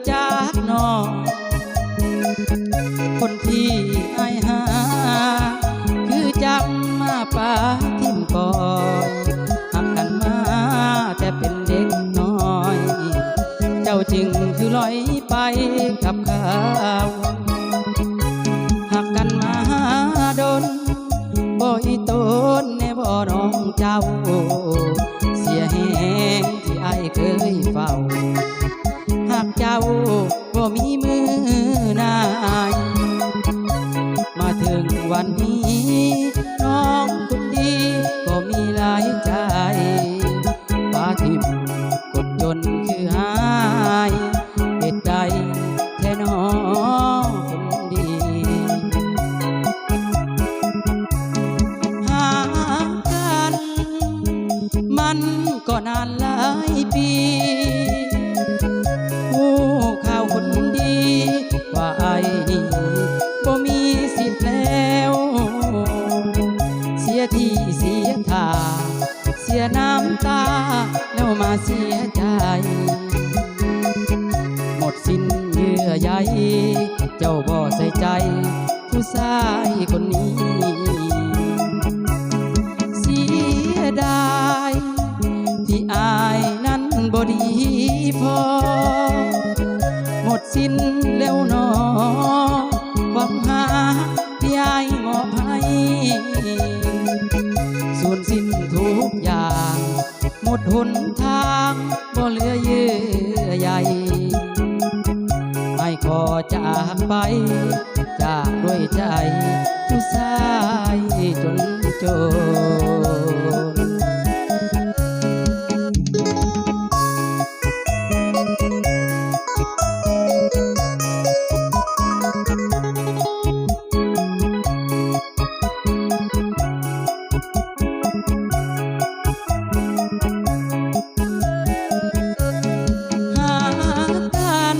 ຈາກນ້ອງ ຄົນທີ່ອ້າຍຫາ ຄືຈັ່ງມາປະຖິ້ມປ່ອຍ ຮັກກັນມາແຕ່ເປັນເດັກນ້ອຍ ເຈົ້າຈຶ່ງຄືລອຍໄປກັບເຂົາ ຮັກກັນມາດົນ ບໍ່ອີ່ຕົນແນ່ບໍ່ນ້ອງເຈົ້າ ເສຍແຮງທີ່ອ້າຍເຄີຍເຝົ້າ ຮັກເຈົ້າບໍ່ມີມື້ນາຍ ມາເຖິງວັນນີ້ ນ້ອງຄົນດີກໍມີຫຼາຍໃຈ ປະຖິ້ມຄົນຈົນຄືອ້າຍ ເຮັດໃດແທ້ນ້ອງຄົນດີ ຫາກັນ ມັນກໍນານຫຼາຍປີ ຮູ້ຂ່າວຄົນດີ ວ່າອ້າຍນີ້ບໍ່ມີສິດແລ້ວ ເສຍທີ່ເສຍທ່າ ເສຍນ້ຳຕາ ແລ້ວມາເສຍໃຈ ໝົດສິ້ນເຍື່ອໃຍ ເຈົ້າບໍ່ໃສ່ໃຈ ຜູ້ຊາຍຄົນນີ້ ເສຍດາຍທີ່ອ້າຍນັ້ນບໍ່ດີພໍ ໝົດສິ້ນແລ້ວໜໍ ຄວາມຮັກທີ່ອ້າຍມອບໃຫ້ ສູນສິ້ນທຸກຢ່າງ ໝົດຫົນທາງ ບໍ່ເຫຼືອເຍື່ອໃຍ ອ້າຍຂໍຈາກໄປ ຈາກດ້ວຍໃຈ ຜູ້ຊາຍຈົນຈົນ. ຫາກັນ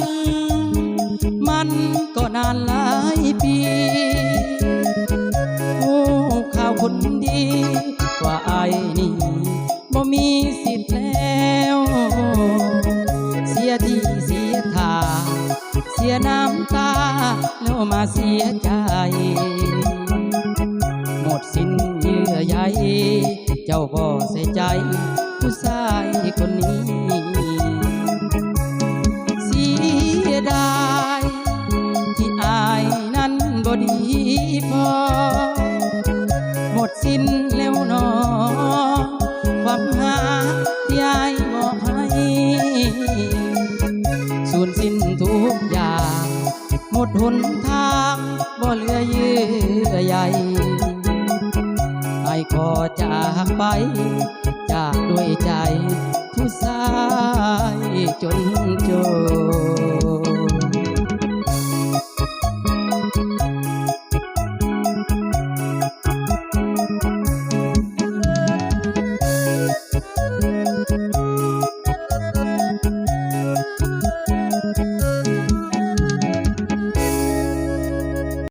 ມັນກໍນານຫຼາຍປີ ຮູ້ຂ່າວຄົນດີ ວ່າອ້າຍນີ້ ບໍ່ມີສິດແລ້ວ ເສຍທີ່ເສຍທ່າ ເສຍນ້ຳຕາ ແລ້ວມາເສຍໃຈ ໝົດສິ້ນເຍື່ອໃຍ ເຈົ້າບໍ່ໃສ່ໃຈ ຜູ້ຊາຍຄົນນີ້ ເສຍດາຍ ທີ່ອ້າຍນັ້ນບໍ່ດີພໍ ໝົດສິ້ນແລ້ວໜໍ ຄວາມຮັກທີ່ອ້າຍມອບໃຫ້ ສູນສິ້ນທຸກຢ່າງ ໝົດຫົນທາງ ບໍ່ເຫຼືອເຍື່ອໃຍ ອ້າຍຂໍຈາກໄປ ຈາກດ້ວຍໃຈ ຜູ້ຊາຍຈົນຈົນ.